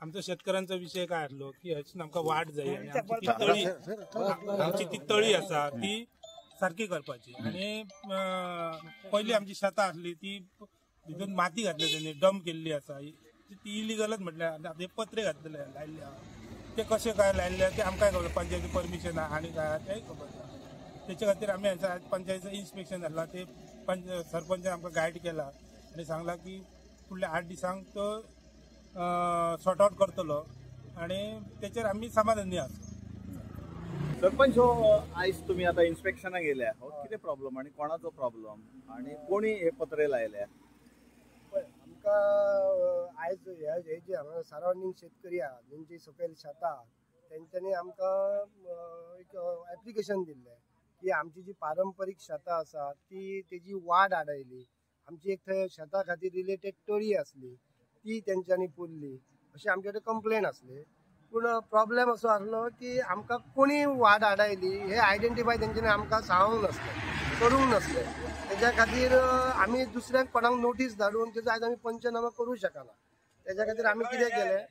आमचो शेतकऱ्यांचो विशय काय आसलो की हयसून आमकां वाट जाय आनी आमची ती तळी आसा ती सारकी करपाची. आनी पयली आमची शेतां आसली ती भितून माती घातली तेणी डंप केल्ली आसा ती इलिगलच म्हटल्यार आतां पत्रे घातलेले लायल्ले आहा ते कशे काय लायल्ले ते आमकां खबर, पंचायती परमिशन आहा आनी काय आहा तेंय खबर ना. तेच्या खातीर आमी पंचायतीचो इन्स्पेक्शन जाल्ला ते सरपंचान आमकां गायड केला आनी सांगला की फुडल्या 8 दिसांक तो सॉर्ट आउट करतलो आनी तेचेर आमी समाधानी आसा. सरपंच, हो आयज तुमी आतां इन्स्पेक्शनाक गेल्या, हो कितें प्रॉब्लम आनी कोणाचो प्रॉब्लम आनी कोणी हे पत्रे लायल्या? पळय आमकां आयज हे जे हांगा सरावंडींग शेतकरी आहा जेंची सकयल शेतां आहा तेंच्यांनी आमकां एक एप्लिकेशन दिल्लें की आमची जी पारंपरीक शेतां आसा ती तेजी वाड आडायली, आमची एक थंय शेता खातीर रिलेटेड तळी आसली ती तेंच्यांनी पुरली अशी आमचे कडेन कंप्लेन आसली. पूण प्रॉब्लेम असो आसलो की आमकां कोणी वाड आडायली हे आयडेंटिफाय तेंच्यांनी आमकां सांगूंक नासलें, करूंक नासलें. तेज्या खातीर आमी दुसऱ्यांक कोणाक नोटीस धाडून तेजो आयज आमी पंचनामा करूं शकना. तेज्या खातीर आमी कितें केलें,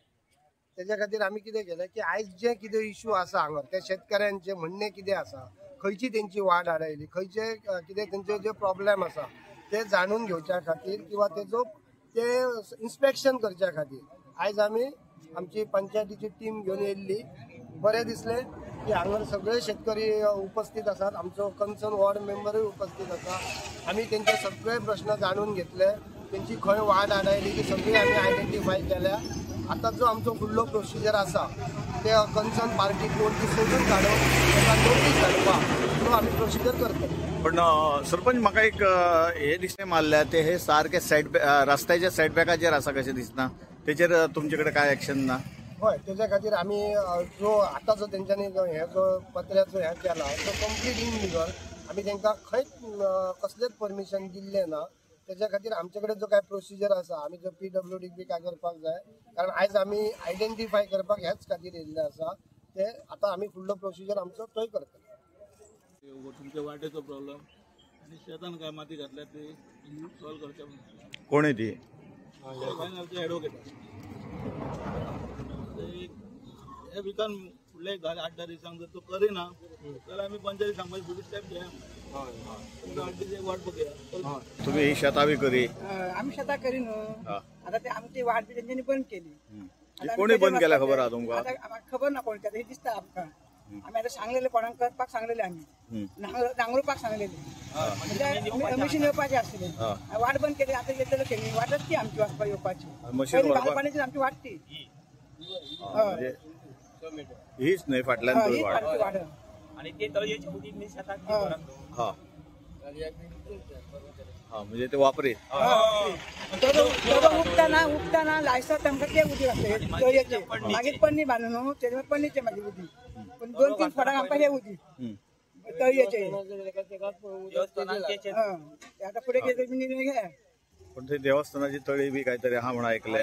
तेज्या खातीर आमी कितें केलें की आयज जे कितें इशू आसा हांगा त्या शेतकऱ्यांचें म्हणणें कितें आसा, खंयची तेंची वाड आडायली, खंयचे कितें तेंचे जे प्रॉब्लेम आसा ते जाणून घेवच्या खातीर किंवा तेजो ते इन्स्पेक्शन करच्या खातीर आयज आमी आमची पंचायतीची टीम घेवन येयल्ली. बरें दिसलें की हांगा सगळे शेतकरी उपस्थित आसात, आमचो कन्सर्न वॉर्ड मेंबरूय उपस्थित आसा. आमी तेंचे सगळे प्रश्न जाणून घेतले, तेंची खंय वाड आडायली ती सगळी आमी आयडेंटिफाय केल्या. आतां जो आमचो फुडलो प्रोसिजर आसा ते कन्सर्न पार्टी कोण ती सोदून काडून ताका नोटीस धाडपाक तो आमी प्रोसिजर करतले. पण सरपंच, म्हाका एक हे दिसते मारल्या ते हे सारके सायड रस्त्याच्या सायडबॅकाचेर आसा कशें दिसना, तेचेर तुमचे कडेन काय एक्शन ना? हय, तेज्या खातीर आमी जो आतां जो तेंच्यांनी हे जो पत्र्याचो हें केला तो कंप्लीट इनलिगल. आमी तेंकां खंयच कसलेंच परमिशन दिल्लें ना. तेज्या खातीर आमचे कडेन जो काय प्रोसिजर आसा आमी जो PWD बी काय करपाक जाय, कारण आयज आमी आयडेंटिफाय करपाक ह्याच खातीर येयल्ले आसा. ते आतां आमी फुडलो प्रोसिजर आमचो तोय करतले. तुमच्या वाटेचो प्रॉब्लम आनी शेतान काय माती घातल्या ती सॉल्व करच्या. कोण ती एडवोकेट हे विकान फुडले 8-10 दिसांक जर तो करिना जाल्यार आमी पंचायती सांगपाची फुडली स्टेप घेया. 8 दीस एक वाट बघूया. तुमी ही शेतां बी करी? आमी शेतां करी न्हू, आतां ते आमची वाट बी तेंच्यांनी बंद केली. कोणी बंद केल्या खबर आहा तुमकां? आतां खबर ना कोण ते दिसता आमकां. आमी आतां सांगलेले कोणाक करपाक सांगलेले, आमी नांगरुपाक सांगलेले, मशीन येवपाचें आसलें, वाट बंद केली. आतां येतले तेणी वाटच ती आमची वचपाक येवपाची, बालपणाची आमची वाट ती हीच न्हय फाटल्यान वाट. आनी ते तळयेचे उदीक न्ही शेताक म्हणजे ते वापरीत उगताना उगताना लायसर तांकां ते उदीक आसता तळयेचे, मागीर पन्नी बांदून न्हू तेजे पन्नीचे मागीर उदीक, पूण 2-3 फडाक आमकां हे उदीक तळयेचे. आतां फुडें कितें घे. पण ते देवस्थानाची तळी बी काहीतरी आहा म्हणून ऐकले,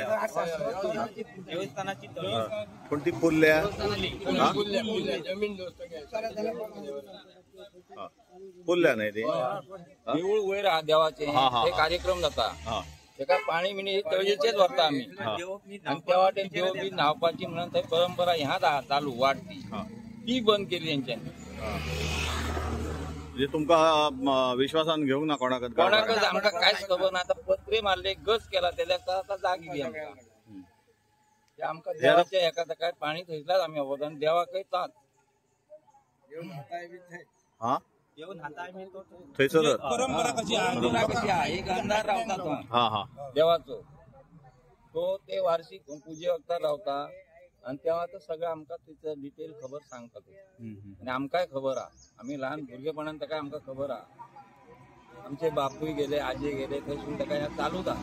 देवस्थानाची तळी पण ती पुरल्या पुरल्या न्हय ती. देवूळ वयर आहा देवाचे, हे कार्यक्रम जाता तेका पाणी बिणी तळयेचेच व्हरता आमी. आनी त्या वाटेन देव बी न्हांवपाची म्हणून थंय परंपरा ह्याच आहा चालू वाट, ती बंद केली तेंच्यांनी. म्हणजे तुमकां विश्वासान घेवंक ना कोणाकच? कोणाकच आमकां कांयच खबर ना. आतां पत्रे मारले गज केला तेल्या आतां जाग येयली आमकां. आमकां देवाच्या हेका ताका पाणी थंयसलाच आमी वता आनी देवाकय तांत थंयसर परंपरा कशी आहा, एक अंदार रावता तो देवाचो, तो ते वार्षिक पुजे वखदार रावता आनी तेव्हा तो सगळं आमकां थंयसर डिटेल खबर सांगता तो. आनी आमकांय खबर आहा, आमी ल्हान भुरगेपणान ताका आमकां खबर आहा. आमचे बापूय गेले, आजी गेले, थंयसून ताका चालूच आहा.